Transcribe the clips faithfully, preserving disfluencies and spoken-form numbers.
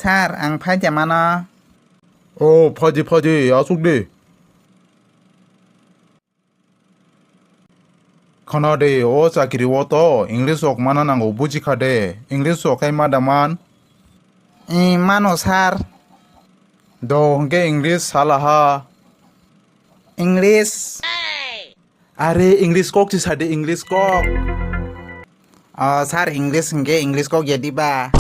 Sir, ang phaikha mano. O, phaidi, phaidi, asuk di. Khna de, o chakiri o to English rok mana nango, buji kha de. English rok khai ma da man? I mano, sir. Do hwnkhe English sala ha. English. Are, English kok si sadi, English kok. O, sir, English hwnkhe English kok ya diba?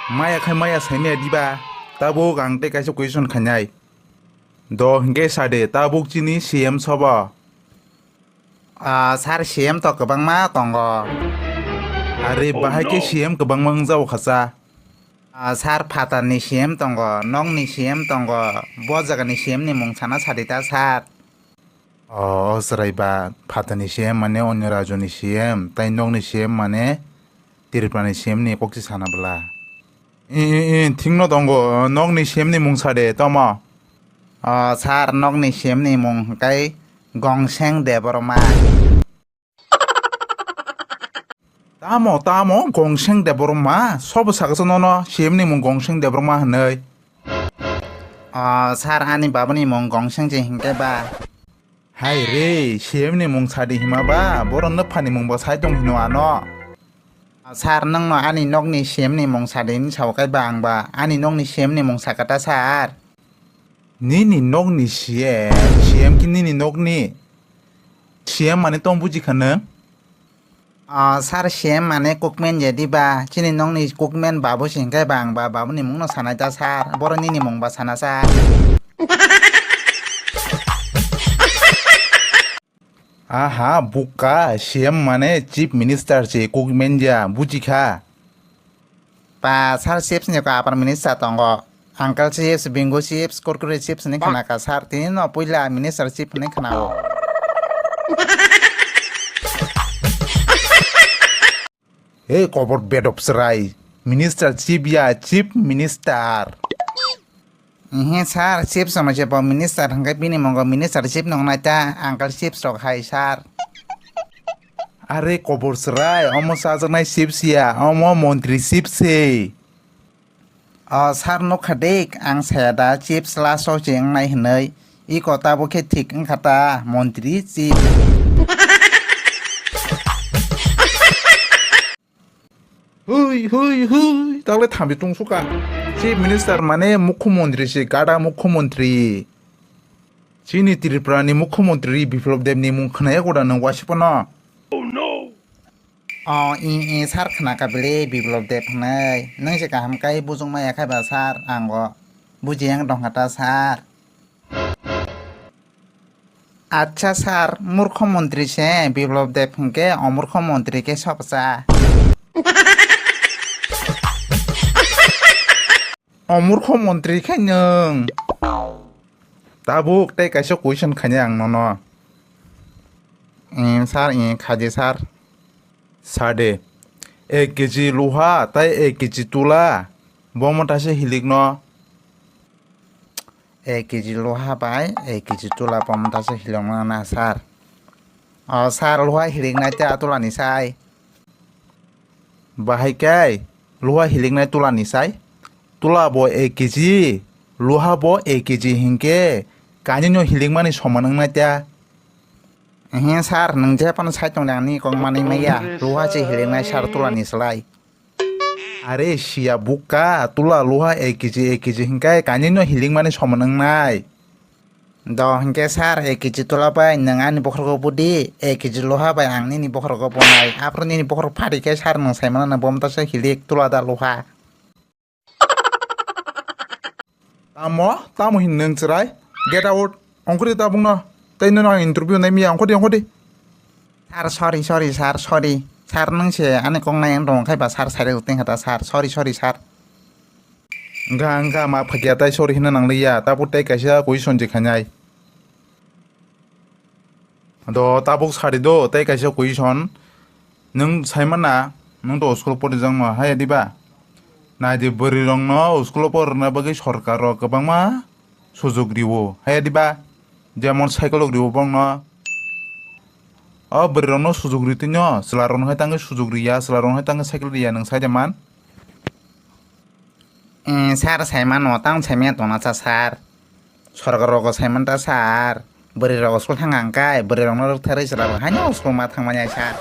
Maya khai maya saimaya diba? Tabuk ang tei kaisa question khainai. Do hwnkhe sade, tabuk chini C M sobo? Ah, sir, C M to kwbangma tongo. Are, bahai khe C M kwbangma wngjago khacha. Ah, sir, phatarni C M tongo, nokni C M tongo, bo jagani C M ni mung sana sadi ta, sir. O, o chwrai ba, phatarni C M mane onyo rajoni C M, tai nokni C M mane Tripurani C M ni kokchi sana bwla. I, i, i, thikno tongo, nokni C M ni mung sade, tamo? O, sir, nokni C M ni mung hwnkhe Gongseng Debbarma. Tamo, tamo, Gongseng Debbarma? Sobo sakha nono C M ni mung Gongseng Debbarma hinwi? O, sir, ani babani mung Gongseng je hwnkhe ba. Hai re, C M ni mung sadi hima ba, borok nwphani mung bo sai tong hino ano. Sir, nwngno ani nokni C M ni mung sadi hinwi sao kaiba ang ba, ani nokni C M ni mung sakha ta, sir. Nini nokni C M, C M khe nini nokni? C M mane tong buji kha nwng? O, sir, C M mane kukmen je diba? Chini nokni kukmen babu se hwnkhe ba ang ba babuni mungno sanai ta, sir. Boro nini mung ba sana, sir. Aha, buka, C M mane Chief Minister se kukmen ja, buji kha? Ba, sir, chips ni ko upper minister tongo. Uncle chips, bingo chips, kurkure chips ni khna ka, sir. Tini no puila minister chips ni khna o. Hey, kobor bedop chwrai. Minister chief ya, chief minister. Ehe, sir, chips sama se bo minister hwnkhe bini mongo minister chief nong nai ta, uncle chips rok hai, sir. Are kobor chwrai, omo chajaknai chips ya, omo montri chips se. O sir, nukha dik, ang saya da chips last o se wngnai hinwi. Iko tabuk khe thik wngkha ta, montri chips. Hui, hui, hui, tagle thambi tungsukha. Chief Minister mane Mukhyamantri se, gada Mukhyamantri. Chini Tripura ni Mukhyamantri Biplab Deb ni mung khwnaya goda nwng waisa phano. O, i, i, sir, khna kha bile Biplab Deb hwnwi. Nwng se kaham kai bujung maya khai ba, sir, ang bo buji yang tongkha ta, sir. Acha sir, murkho montri se Biplab Deb hwnkhe omurkho montri khe sob cha. Omurkho montri khe nwng. Tabuk tei kaisa question khainai ang nono. Em, sir, em, khaidi sir. Sade, ek kg luha tai ek kg tula, bo mwtaisa hilikno? Ek kg luha bai ek kg tula bo mwtaisa hilikno na, sir? O, sir, luha hiliknai tei a tulani sai. Bahai kai, luha hiliknai tulani sai? Tula bo ek kg, luha bo ek kg hinkhe, kainwino hilikmani soman wngnai ta? Ehe, sir, nwng je phano sai tongdi, ani kok manwi maya. Luha se hiliknai sir tulani slai. Are siya buka, tula luha ek kg, ek kg hinkhe kainwino hilikmani soman wngnai. Do hinkhe sir, ek kg tula bai nwng ani bokhorok budi, ek kg luha bai ang nini bokhorok bonai. Aphuru nini bokhorok phadi khe sir nwng saimano nwng bo mwtaisa hilik tula da luha. Tamo, tamo hin nwng chwrai? Get out. Ongkhordi tabukno. Tei nono ang interview nai miya, ongkhordi, ongkhordi. Sir, sorry, sorry, sir, sorry. Sir, nwng se ani kok nai wng tong khai ba sir, sir, teng kha ta sir. Sorry, sorry, sir. Wngkha, wngkha, ma phakya tai sorry hino nang liya. Tabuk tei kaisa question je khainai. Do tabuk sari do, tei kaisa question. Nwng saimana, nwng to school porijakma, haya diba? Naidi bwrwirokno school porna bagwi sorkar rok kwbangma sujok riwo, haya diba? Jemon cycle rok riwo bongno. O bwrwi rokno sujuk ri twi no, chwla rokno hai tangwi sujuk ri ya, chwla rokno hai tangwi cycle ri ya, nwng sai de man? Eh, sir, sai mano, tang sai maya tona cha, sir. Sorkar rogo sai man ta, sir. Bwrwi rogo school thang ang kai, bwrwi rokno rwk tharwi chwla rok haino school ma thang manya, sir.